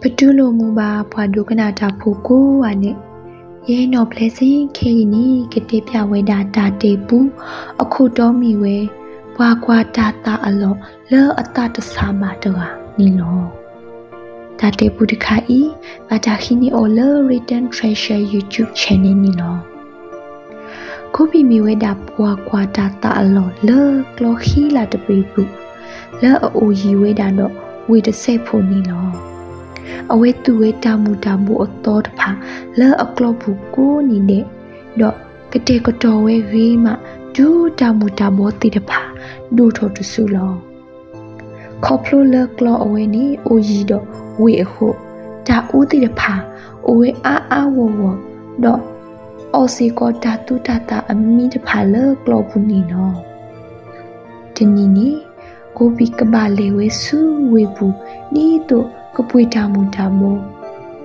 ပတူၢ်လိာ်မုာ်ဘၣ်ပှၤဒိကနၣ်တၢ်ဖိကိးဂၤဒဲး, ယဲနီၢ်ဖျဲးစ့ၣ်ခဲအံၤန့ၣ် ကတဲပၠးဝဲဒၣ်တၢ်တဲပူ အခိၣ်တီမ့ၢ်ဝဲ ပှၤကွၢ်တၢ်သးအလီၢ်လၢအသးတဆါဘၣ်တဂၤန့ၣ်လီၤ. တၢ်တဲပူတခါအံၤ ဘၣ်တၢ်ဟံးန့ၢ်အီၤလၢ Written Treasure YouTube Channel န့ၣ်လီၤ. ကိးဘံၣ်မ့ၢ်ဝဲဒၣ်ပှၤကွၢ်တၢ်သးအလီၢ်လၢကျီဃံလၤတပ့ၤပူၤ, လၢအအိၣ်ယံၤဝဲဒၣ်ဒီးဝ့ၢ်တစဲးဖိန့ၣ်လီၤ. အဝဲသူၣ်ဝဲတၢ်မူၤတၢ်ဘှီးအသီတဖၣ်လၢအကျီပူၤကိးနံၤဒဲး, ဒီးကတဲာ်ကတီၤဝဲဂ့ၤမး တုၤတၢ်မူၤတၢ်ဘှီးသ့ၣ်တဖၣ် ဒိၣ်ထီၣ်တစုလီၤ. ခီဖျိလၢကျီအဝဲန့ၣ် အိၣ်ယံၤဒီးဝ့ၢ်အဃိ, တၢ်အူသ့ၣ်တဖၣ် အိၣ်ဝဲအါအါဂီၢ်ဂီၢ်, ဒီးအီၣ်စ့ၢ်ကီးတၢ်သူတၢ်သၣ်အမံတဖၣ်လၢကျီပူၤန့ၣ်လီၤ. တနံၤန့ၣ် ကိးဘံၣ်ကဘၣ်လဲၤဝဲဆူဝ့ၢ်ပူၤ ဒ်သိးကပှ့ၤတၢ်မူၤတၢ်ဘှီး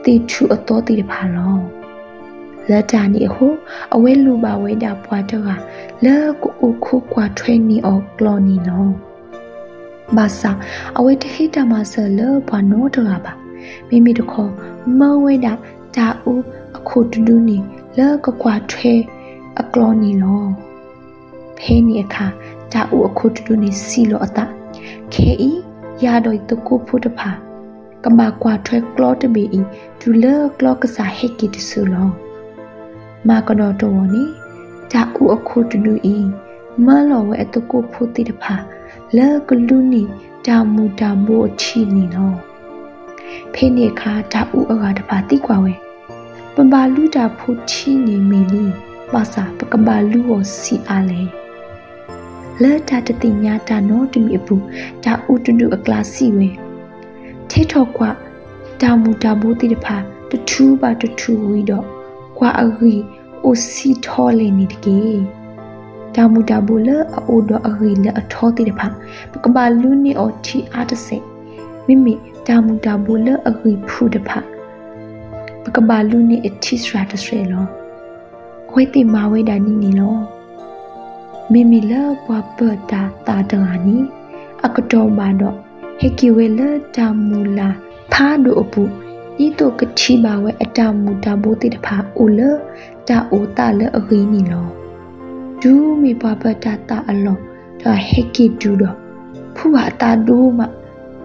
သ့ၣ်ထူၣ်အသီသ့ၣ်တဖၣ်လီၤ. လၢတၢ်န့ၣ်အဃိ အဝဲလိၣ်ဘၣ်ဝဲဒၣ်ပှၤတဂၤ လၢကအိၣ်ခိးကွၢ်ထွဲန့ၢ်အီၤကျီန့ၣ်လီၤ. ဘၣ်ဆၣ် အဝဲတဟ့ၣ်တၢ်မၤစၢၤလၢပှၤနီတဂၤဘၣ်. မ့မ့ၢ်တခီ မၢဝဲဒၣ်တၢ်အူအခိၣ်တဒုန့ၣ် လၢကကွၢ်ထွဲအကျီန့ၣ်လီၤ. ဖဲန့ၣ်အခါ တၢ်အူအခိၣ်တဒုန့ၣ်စံးလီၤအသး, ခဲအံၤ ယၤဒီးယသကိးဖိတဖၣ် ကဘၣ်ကွၢ်ထွဲကျီတဘ့ၣ်အံၤ တုၤလၢကျီကစၢ်ဟဲက့ၤတစုလီၤ. မၤကဒီးတဝီၤန့ၣ် တၢ်အူအခိၣ်တဒုအံၤ မၢလီၤဝဲအသကိးဖိသ့ၣ်တဖၣ် လၢကလူန့ၢ်တၢ်မူၤတၢ်ဘှီးအထံန့ၣ်လီၤ. ဖဲန့ၣ်အခါ တၢ်အူအဂၤတဖၣ်သံကွၢ်ဝဲ, ပဘၣ်လူတၢ်ဖိထံန့ၣ်မ့ၢ်လံ, ဘၣ်ဆၣ်ပကဘၣ်လူအီၤဆံးအါလဲၣ်. လၢတၢ်တသ့ၣ်ညါတၢ်နီတမံၤအပူၤ တၢ်အူတဒုအကျါစံးဝဲ, ထဲထီၣ်ကွၢ် တၢ်မူၤတၢ်ဘှီးသ့ၣ်တဖၣ် တထူၣ်ဘၣ်တထူၣ်ဝံၤဒီး ကွၢ်အဂံၢ်အိၣ်ဆံးထီလဲၣ်န့ၣ်တက့ၢ်. တၢ်မူၤတၢ်ဘှီးလၢအအိၣ်ဒီးအဂံၢ်လၢအထီသ့ၣ်တဖၣ် ပကဘၣ်လူန့ၢ်အီၤထံအါတစဲး, မ့မ့ၢ်တၢ်မူၤတၢ်ဘှီးလၢအဂံၢ်ဖုၣ်တဖၣ် ပကဘၣ်လူန့ၢ်အထံစှၤတစဲးလီၤ. အဝဲသ့ၣ်မၤဝဲဒၣ်ဒ်န့ၣ်လီၤ. မ့မ့ၢ်လၢပှၤပၢၤတၢ်သးတဂၤန့ၣ် အကတီၢ်ဘၣ်ဒီး ဟဲက့ၤဝဲလၢတၢ်မုၢ်လၢ်ဖးဒိၣ်အပူၤ ဒ်သိးကထံၣ်ဘၣ်ဝဲအတၢ်မူၤတၢ်ဘှီးသ့ၣ်တဖၣ်အိၣ်လၢတၢ်အိၣ်သးလၢအဂ့ၤန့ၣ်လီၤ. တုၤမ့ၢ်ပှၤပၢၤတၢ်သးအလီၢ်တဂၤဟဲက့ၤတုၤဒီး ဖူးဘၣ်အသးဒိၣ်မး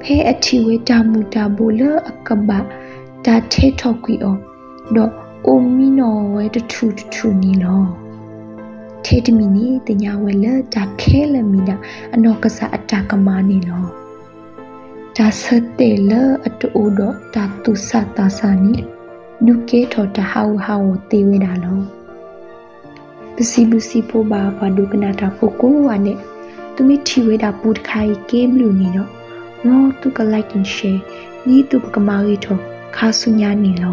ဖဲအထံၣ်ဝဲတၢ်မူၤတၢ်ဘှီးလၢအကဘၣ်တၢ်ထဲထီၣ်ကွံာ်အီၤ ဒီးအိၣ်မံနီၤဝဲတထူၣ်တထူၣ်န့ၣ်လီၤ. ထဲတမံၤန့ၣ် သ့ၣ်ညါဝဲလၢတၢ်ခဲလၢာ်မ့ၢ်ဒၣ်အနီၢ်ကစၢ်အတၢ်ကမၣ်န့ၣ်လီၤ. တၢ်ဆၢတဲာ်လၢအတအိၣ်ဒီးတၢ်သူၣ်ဆးသးဆးန့ၣ် ဒုးကဲထီၣ်တၢ်ဟးဂူာ်ဟးဂီၤသ့ဝဲဒၣ်လီၤ. ပစံးဘျုးစံးဖှိၣ်ဘၣ်ပှၤဒိကနၣ်တၢ်ဖိကိးဂၤဒဲး, သုမ့ၢ်ထံၣ်ဝဲဒၣ်ပူတခါအံၤကဲဘျုးန့ၣ်ဒီး, မ်သုက like and share ဒ်သိးပကမၤဂ့ၤထီၣ်ခါဆူညါန့ၣ်လီၤ.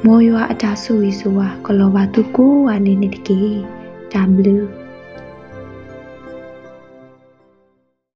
မ်ယွၤအတၢ်ဆိၣ်ဂ့ၤဆိၣ်ဝါကလီၤဘၣ်သုကိးဂၤဒဲးန့ၣ်တက့ၢ်. တၢ်ဘျုး